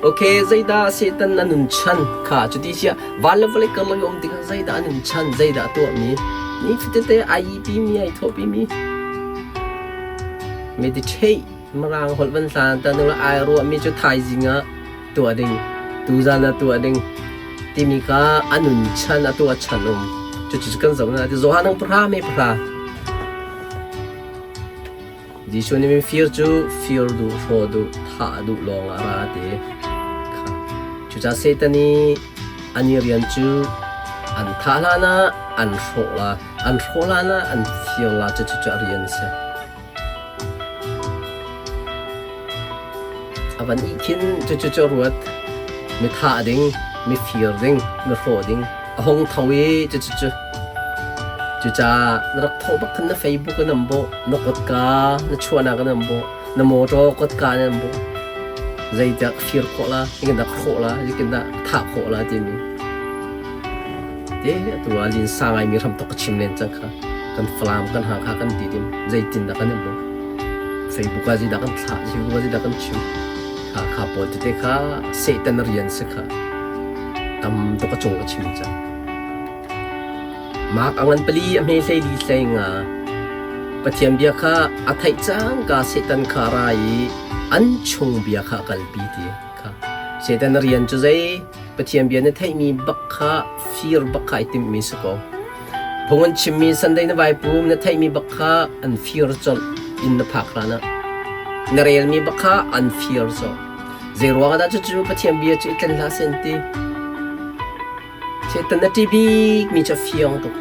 Ok, zeidah Satan a nun chan kha cuti siah van le vawlei karlak i um tikah zeidah a nun chan, zeidah a tuahmi, ni fatete ai ihpimi, ai thawhpimi, meditate Mirang holh van hlan ta nu ai ruahmi cu thaizing ah tuah ding, tuzan ah tuah ding timi kha a nun chan, a tuah chan um. Cucu kan zoh na ti Johan ang pahra me pahra. Jesuh nih mifir cu fir duh, hrawh duh, thah duh lawngah a ra ti. Cucaah Satan i an i rian cu an thah hlanah an hrawh la, an hrawh hlanah an fir la, cucu cu a rian a si. A van ih khin cucu cu a ruat. Mi thah ding, mi fir ding, mi hrawh ding. A hung tho i cucu cu Cucaah na rak thawh bak khan na Facebook in an bawh, na kotka na chuahnak in an bawh, na motor kotka in an bawh. Zeidah ka fir khawh la, zeitindah ka hrawh la, zeitindah ka thah khawh la timi. Te atu ah linsa ngaimi hram tok ka chim len cang kha. Kan Falam, kan Hakha kan ti dim. Zeitindah kan i bawh. Facebook ah zeidah kan thlah, Facebook ah zeidah kan chim. Hakha pawl tete kha Satan rian si kha. Tam tuk a cung ka chim cang. Mark a ngan pali a hme 14 hlei nga. Pathian bia kha a theih cangka Satan kha a ra i an chung bia kha a kalpi ti kha. Satan a rian cu zei? Pathian bia na theihmi bak kha fir bak kha ai timhmi si ko. Phung an chimmi Sunday na vai pum na theihmi bak kha an fir colh inn na phak hlan ah. Na relmi bak kha an fir colh. Zei ruangah dah cucu Pathian bia cu i tlen hlah seh an ti? Satan a ṭih bikmi cu a fiang tuk.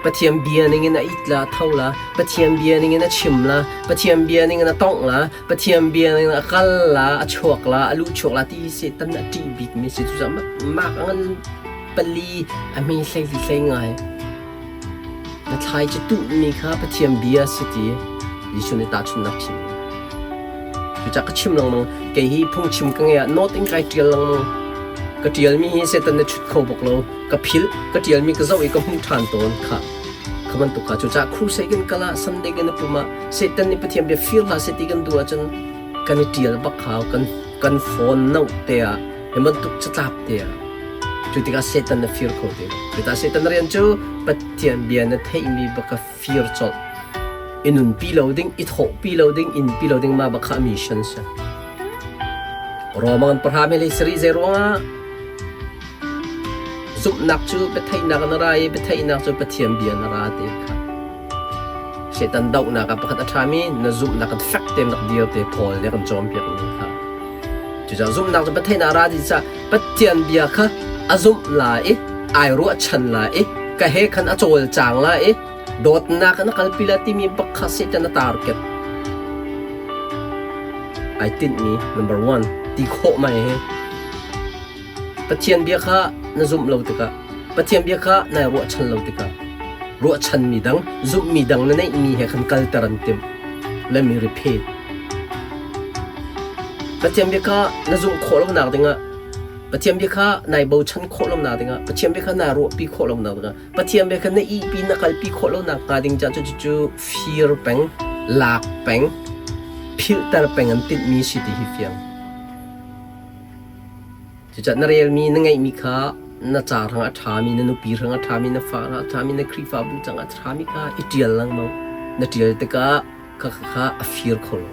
Pathian bia ningin a it la, tho la, Pathian bia ningin a chim la, Pathian bia ningin a tongh la, Pathian bia ningin a kal la, a chuak la, a luhchuak la ti hi Satan a ṭih bikmi si. Cucaah mah a ngan pali a hme 14 hlei ngai. Na thlai cu tuhmi kha Pathian bia si ti Jesuh nih tahchunhnak chim. Cucaah ka chim lengmang, kei hi phungchim ka ngei ah note in kai ṭial lengmang. Ka ṭialmi hi Satan na chut kho bak lo. Ka philh, ka ṭialmi ka zoh i ka hmuh ṭhan tawn khah. Kha bantuk kha cucaah crusade kan kal ah Sunday kan i pum ah Satan nih Pathian bia fir hlah seh ti kan duh ahcun kan i ṭial bak hau kan kan phone note te ah hi bantuk catlap te ah cu tikah Satan na fir kho ti lo. Cucaah Satan rian cu Pathian bia na theihmi bak kha fir colh. I nunpi lo ding, i thawhpi lo ding, innpi lo ding mah bak kha a mission si. Roman pahra mele sarih zei ruangah zumhnak cu biatheihnak na ra i biatheihnak cu Pathian bia na ra ti kha. Satan dohnak ah pakhat a ṭhami na zumhnak kan fek tein rak dir te Paul nih a kan cawnpiakmi kha. Cucaah zumhnak cu biatheihnak a ra ti caah Pathian bia kha a zumh lai i ai ruahchan lai i ka he khan a cawlcang lai i dawtnak in a kalpi lai timi bak kha Satan a target. Ai tinhmi number one ti khawh mai hi Pathian bia kha na zumh lo tikah Pathian bia kha nai ruahchan lo tikah ruahchanmi dang zumhmi dang na neihmi he khan kalter an timh. Let me repeat. Pathian bia kha na zumh khawh lonak dingah Pathian bia kha nai bochan khawh lonak dingah Pathian bia kha naa ruahpi khawh lonak dingah Pathian bia kha na ihpi na kalpi khawh lonak hnga ding caah cu cu fir peng lak peng philhter peng an tinhmi si ti hi fiang. Cucaah na relmi na ngeihmi kha na ca hrang a ṭhami, na nupi hrang a ṭhami, na fa hrang a ṭhami, na Khrihfabu cang a ṭhami kha i ṭial lengmang. Na ṭial tikah kha kha a fir kho lo.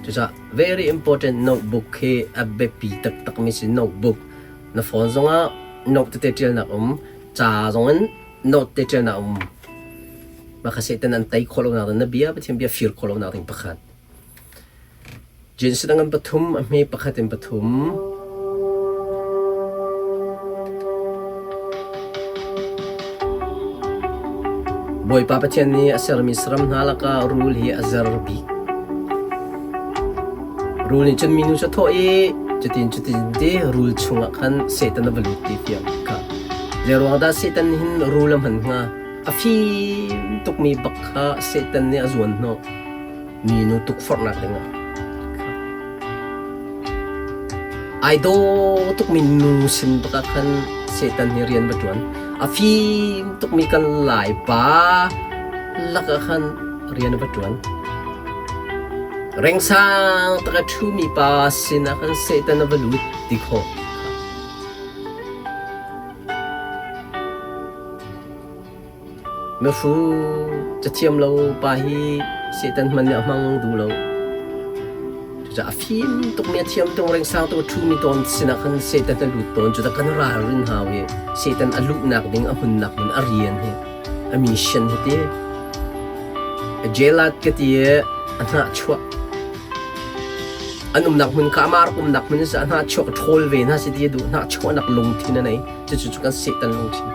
Cucaah very important notebook khi a biapi taktakmi si notebook. Na phone zongah note tete ṭialnak um, ca zongin note te ṭialnak um. Mah kha Satan an tei khawh lonak ding, na bia Pathian bia fir khawh lonak ding pakhat. Jesuh dang pathum, a hme pakhat in pathum. Bawipa Pathian nih a sermi saram hna lakah rul hi a zer bik. Rul nih cun minu cu a thawh i cutin cutin ti rul chungah khan Satan a va lut ti fiang kha. Zeiruang dah Satan nih hin rul a hman hnga? A fim tukmi bak kha Satan nih a zuan hnawh. Minu tukforhnak dingah ai daw tukmi nu sin bak ah khan Satan nih rian va ṭuan. A fim tukmi kan Laipa lakah khan rian a va ṭuan. Rengsang tak a ṭhumi pa sinah khan Satan a va lut ti khawh. Mihru cathiam lo pa hi Satan hmanh nih a hmang duh lo. Cucaah a fim tukmi a thiam tung rengsang tuk a ṭhumi tawn sinah khan Satan a lut tawn. Cucaah kan ralrin hau i Satan a luhnak ding a hmunnak hmun a rian hi a mission hi ti Jelat ka ti i a hnahchuah an umnak hmun kha amah rak umnak hmun a hnahchuah ka ṭhawl ve hna si ti a duh hnahchuahnak lungthin a nei cucu cu kan Satan lungthin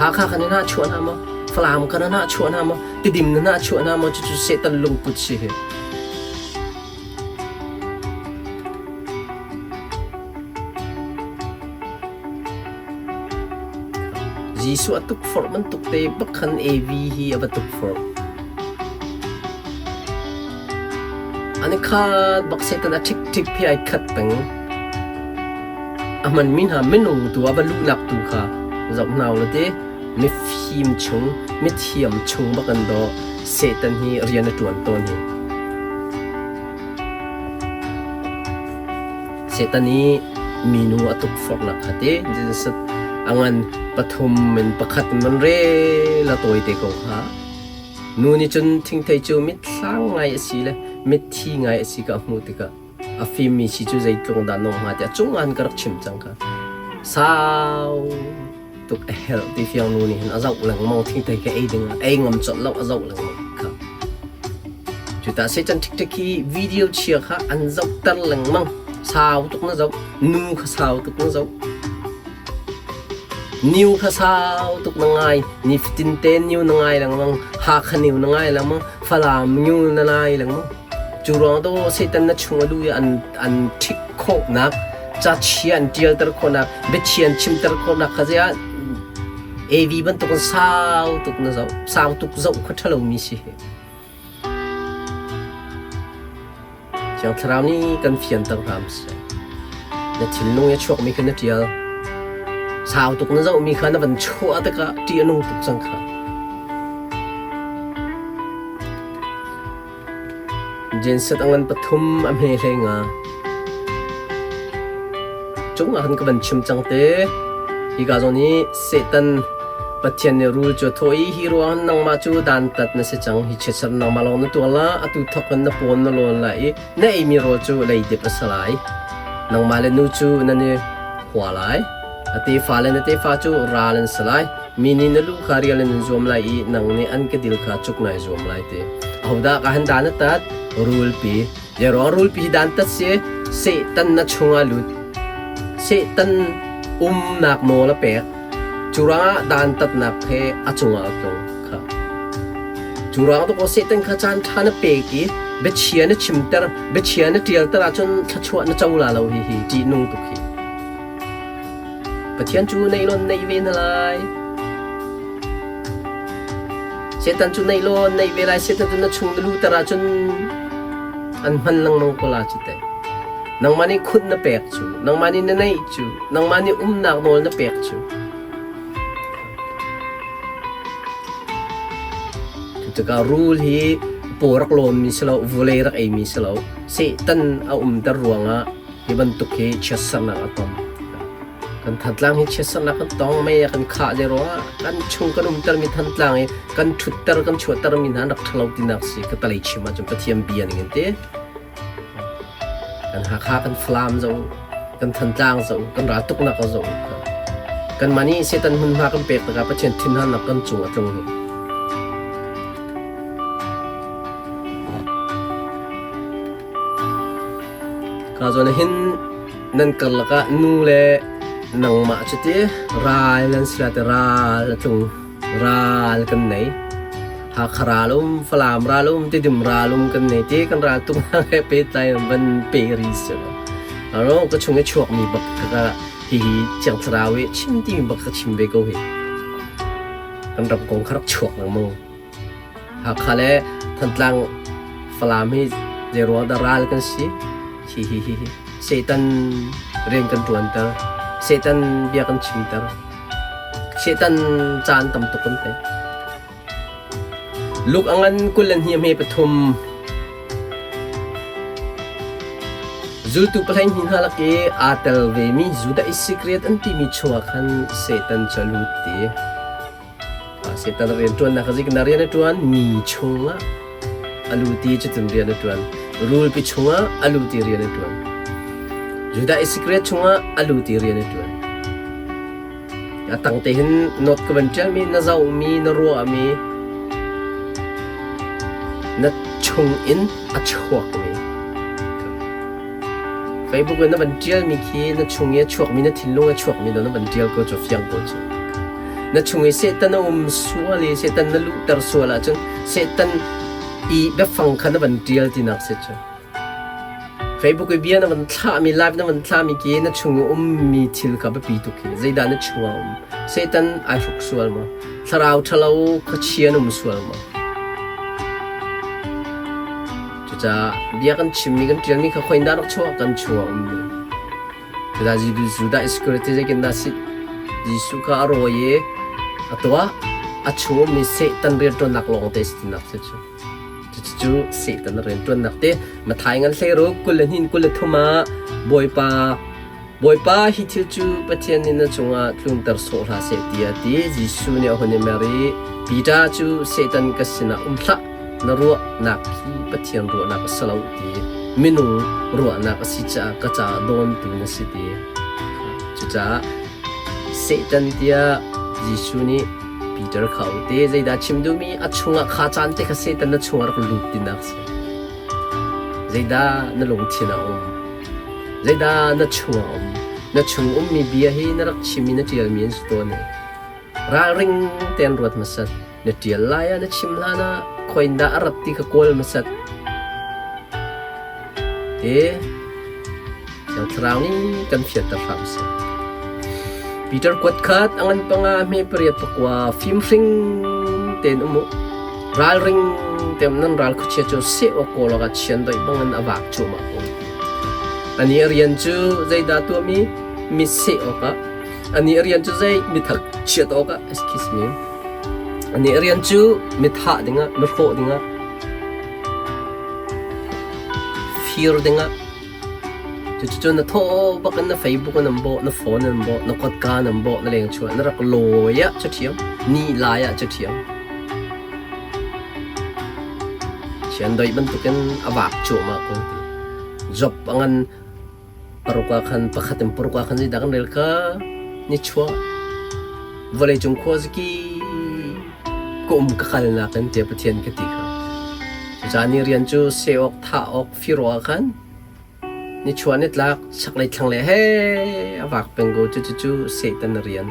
Hakha kan i hnahchuah hna maw Falam kan i hnahchuah hna maw Tidim na hnahchuah hna maw cucu Satan lungput si hi Jesuh a tukforh bantuk te bak khan Evi hi a va tukforh. An i khat bak Satan a ṭhikṭhik phi ai khat peng. A hmanmi hna minung tu a va luhnak tu kha zoh hna u law ti mifim chung, mithiam chung bak an daw Satan hi rian a ṭuan tawn hi. Satan i minu a tukforhnak kha ti a ngan pathum in pakhat in man rel a tawi te ko kha. Nu nih cun thingthei cu mitthlang ngai a si le mitthi ngai a si ka hmuh tikah a fimmi si cu zeitluk dah nung hnga tiah cung an ka rak chim cang kha. Sau tuk a herh ti fiang nu nih hin a zoh lengmang thingthei ka ei ding ah ei ngam colh lo a zoh lengmang kha. Cuta Satan ṭhikṭhik hi video chia kha an zohter lengmang. Sau tuk na zoh. Nu kha sau tuk na zoh. New kha sau tuk na ngai. Nifatin te new na ngai lengmang. Hakha new na ngai lengmang. Falam new na ngai lengmang. Cu ruang to Satan na chung a lu i an an ṭhik khawhnak, ca chia an ṭialter khawhnak, biachia an chimter khawhnak kha zei ah AV bantuk in sau tuk na zoh. Sau tuk zoh kha ṭhalomi si hi. Thiang Thlarau nih kan fianter hram seh. Na thinlung i a chuakmi kha na ṭial. Sau tuk na zohmi kha na van chuah tikah ṭih a nung tuk cang kha. Genset a ngan pathum a hme hlei nga. Cung ah khan ka van chim cang te. Hika zawn hi Satan Pathian nih rul cu a thawh i hi ruang nangmah cu dantat na si cang hi chiatserh nangmah lawng na tuar la atu thawk in na pawn na lawn lai i na eimi rawl cu leidip a si lai nangmah le nu cu nan i hua lai a tefa le na tefa cu ral an si lai mi nih na lu kha rial in an zuam lai i nang nih an kedil kha cuk nai zuam lai ti ahodah ka han dan a tat rulpi Zeiruang rulpi hi dantat si Satan na chungah lut. Satan umnak nawl a pek. Cu ruangah dantatnak he a cungah a tlung kha. Cu ruang tu Satan kha caan ṭha na pek i biachia na chimter, biachia na ṭialter ahcun thluachuah na co la lo hi hi ṭihnung tuk hi. Pathian cu neih law neih ve na lai. Satan cu neih law neih ve lai. Satan cu na chung na luhter ahcun an hman lengmang ko la cu teh. Nangmah nih khut na pek cu, nangmah nih na neih cu, nangmah nih umnak nawl na pek cu. Cutikah rul hi paw rak lawnmi si lo, vawlei rak eimi si lo. Satan a umter ruangah hi bantuk hi chiatsernak a ton. Kan Thantlang hi chiatsernak kan tong mei a kan khah le ruangah kan chung kan umtermi Thantlang i kan ṭhutter kan chuahtermi hna an rak ṭhalo tinak si ka talei chim ahcun Pathian bia ning in ti. Kan Hakha kan Falam zoh kan Thantlang zoh kan raltuknak a zoh kanmah nih Satan hmunhma kan pek tikah Pathian thinhannak kan cung a tlung hi. Ka zawn ah hin nan karlak ah nu le nangmah cu ti ral nan si lai ti ral a tlung ral kan nei. Hakha ral um, Falam ral um, Tidim ral um kan nei ti kan ral tung hna he pehtlai in van pe ri si lo. Aro ka chung i chuakmi bak kha hihi Thiang Thlarau i chim timi bak ka chim ve ko hi. Kan ram kong kha rak chuak lengmang. Hakha le Thantlang Falam hi zeiruang dah ral kan si? Hi hi hi hi. Satan rian kan ṭuanter. Satan bia kan chimter. Satan caan tam tuk kan pe. Luke a ngan 22 hme pathum. Zultu pahleihnih hna lak i aa tel vemi Judah Iskariot an timi chungah khan Satan cu a lut ti. Satan rianṭuannak kha zeitindah rian a ṭuan? Mi chungah a lut i cutin rian a ṭuan. Rulpi chungah a lut i rian a ṭuan. Judah Iskariot chungah a lut i rian a ṭuan. A tang te hin note ka van ṭialmi, na zohmi, na ruahmi, na chungin a chuakmi. Facebook in na van ṭialmi khi na chung i a chuakmi, na thinlung a chuakmi na van ṭial ko cu fiang ko cu. Na chung i Satan a um sual i Satan na luhter sual ahcun Satan i biafang kha na van ṭial tinak si cu. Facebook i bia na van thlahmi, live na van thlahmi khi na chung i ummi thil kha biapi tuk hi. Zeidah na chung ah a um? Satan ai hruk sual maw? Thlarau ṭhalo khuachia na um sual maw? Cucaah bia kan chimmi kan ṭialmi kha khoin dah rak chuah kan chungah ummi. Cucaah Judah Iskariot zeitindah si Jesuh kha a rawi i a tuah a chung ummi Satan rianṭuannak lawngte si tinak si cu. Cucu Satan rianṭuannak te Matthai ngan hleiruk 22 23 ah Bawipa Bawipa hi thil cu Pathian nih na cungah tlunter sawh hlah seh tiah a ti. Jesuh nih a hun i mer i Peter cu Satan ka sinah um hlah, na ruahnak hi Pathian ruahnak a si lo ti minung ruahnak a si caah ka caah dawntu na si ti. Cucaah Satan tiah Jesuh nih Peter kha a te zeidah chim duhmi a chungah kha caan te kha Satan na chungah rak lut tinak si. Zeidah na lungthin ah um? Zeidah na chung ah um? Na chung ummi bia hi na rak chim i na ṭialmi an si tawn i ralring tein ruat hmasat. Na ṭial lai ah na chim hlan ah khoindah a rat ti kha kawl hmasat. Te Thiang Thlarau nih kan fianter hram seh. Peter kuat khat a ngan panga hme pariat pakua fimhring tein um u. Ralring tein nan ral khuachia cu seh awk kawl awkah chiandeih bangin a vak cuahmah ko. Ani a rian cu zeidah tuahmi mi seh awkah ani a rian cu zei mi thangchiat awkah excuse me ani a rian cu mi thah dingah mi hrawh dingah fir dingah Cuticun na thaw bak in na Facebook in an bawh, na phone in an bawh, na kotka in an bawh, na leng chuah, na rak lawi ah cu ṭhiam, ni lai ah cu ṭhiam. Chiandeih bantukin a vak cuahmah ko ti. Job a ngan paruk ah khan pakhat in paruk ah khan zeidah kan rel kha ni chuah vawleicung khuaziki ka um ka kalnak in tiah Pathian ka ti kha. Cucaah ni rian cu seh awk, thah awk, fir awk ah khan Nichuah nitlak chaklei thlanglei he a vak peng ko. Cucu Satan a rian.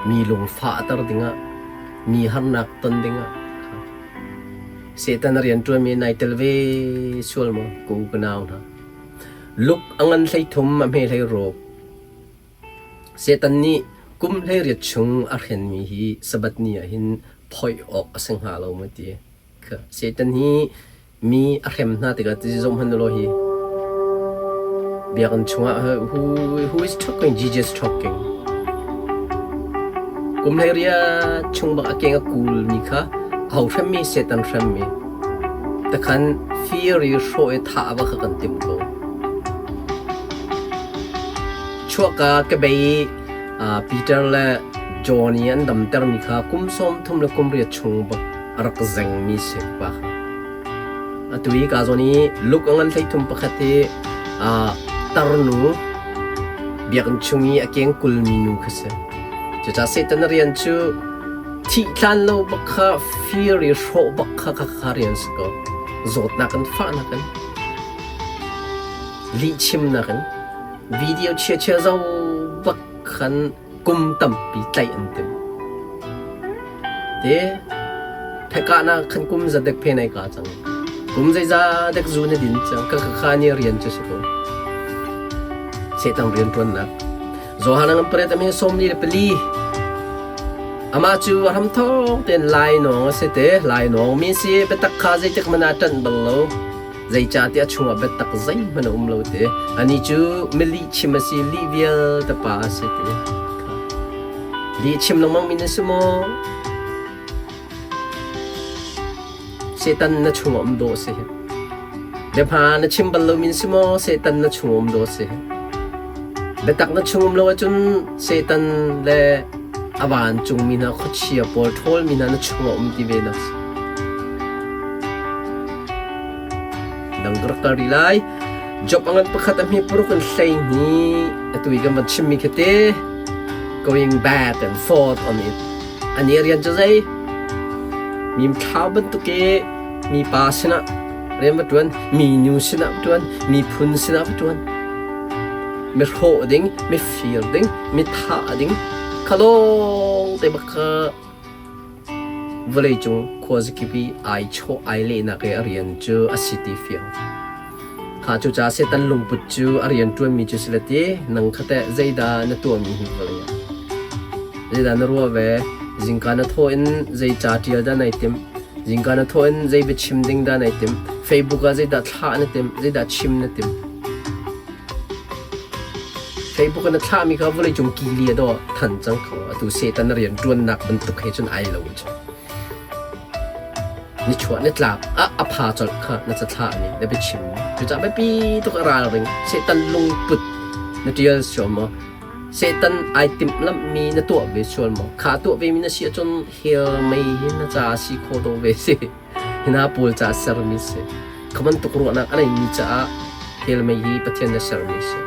Mi lungfahter dingah, mi harnak ton dingah. Satan a rian ṭuanmi nai tel ve sual maw ka u ka nau hna. Luk a ngan 13 a hme 16. Satan nih kum 18 chung a hrenmi hi Sabbath ni ah hin phoih awk a si hnga lo maw ti. Satan hi Mi a hrem hna tikah ti zohhmanh ulaw hi biakinn chungah who, who is talking? Jesus talking. Kum 18 chung bak a keng a kulmi kha aho hremmi Satan hremmi takhan fir i hrawh i thah va kha kan tim ko. Chuahka ka bei Peter le John i an damtermi kha kum 30 le kum riat chung bak a rak zengmi si pa kha. Atu i ka zawn i Luke a ngan 33 pakhat hi tarnu biakinn chung i a keng kulmi nu kha si. Cucaah Satan a rian cu thih tlan lo bak kha fir i hrawh bak kha kha kha rian si ko. Zawtnak in fahnak in lihchimnak in video chia-chia zo bak khan kum tampi tlaih an tim. Te phekahnak khan kum zadek phe nai ka cang. Kum zeiza dek zu na din cang. Ka ka kha ni rian cu si ko. Satan rian tuannak. Johan ang pare tam 44. Amah cu a hram thawng ten lai nawng a si te. Lai nawng mi si biatak kha zeitik mana ṭanh bal lo. Zeicahtiah a chungah biatak zeihmanh a um lo ti. Anih cu milih chim a si, lih vialte pa a si ti. Lih chim lengmang mi na si maw? Satan na chungah um dawh a si. Biahma na chim bal lomi si maw Satan na chung um daw si. Biatak na chung um lo ahcun Satan le a vancungmi hna khuachia pawl ṭhawlmi hna na chungah um ti ve na si. Dang ka rak kal rih lai. Job a ngan pakhat a hme paruk in hlei hni atu i kan van chimmi khi te going back and forth on it. Ani rian cu zei? Mim thlau bantuk i mi pa sinah rian va ṭuan, mi nu sinah va ṭuan, miphun sinah va ṭuan. Mi hrawh ding, mi fir ding, mi thah ding, kha lawng te bak kha vawleicung khuazakip i ai chawh ai lehnak i a rian cu a si ti fiang. Kha cucaah Satan lungput cu a rian ṭuanmi cu si le ti, nang kha teh zeidah na tuahmi hi vawlei ah? Zeidah na ruah ve? Zingka na thawh in zei ca ṭial dah nai timh? Zingka na thawh in zei biachim ding dah nai timh? Facebook ah zeidah thlah na timh? Zeidah chim na timh? Facebook ah na thlahmi kha vawleicung kili a dawh than cang ko. Atu Satan na rian ṭuannak bantuk he cun ai lo cu. Nichuah nitlak ah a pha colh kha na cathlah nih na biachim. Cucaah biapi tuk a ralring. Satan lungput na ṭial sual maw? Satan ai timhlamhmi na tuah ve sual maw? Kha tuah vemi na si ahcun hell mei hi na ca si kho do ve si. Hina pawl ca sermi si. Kha bantuk ruahnak a neimi caah hell mei hi Pathian na sermi si.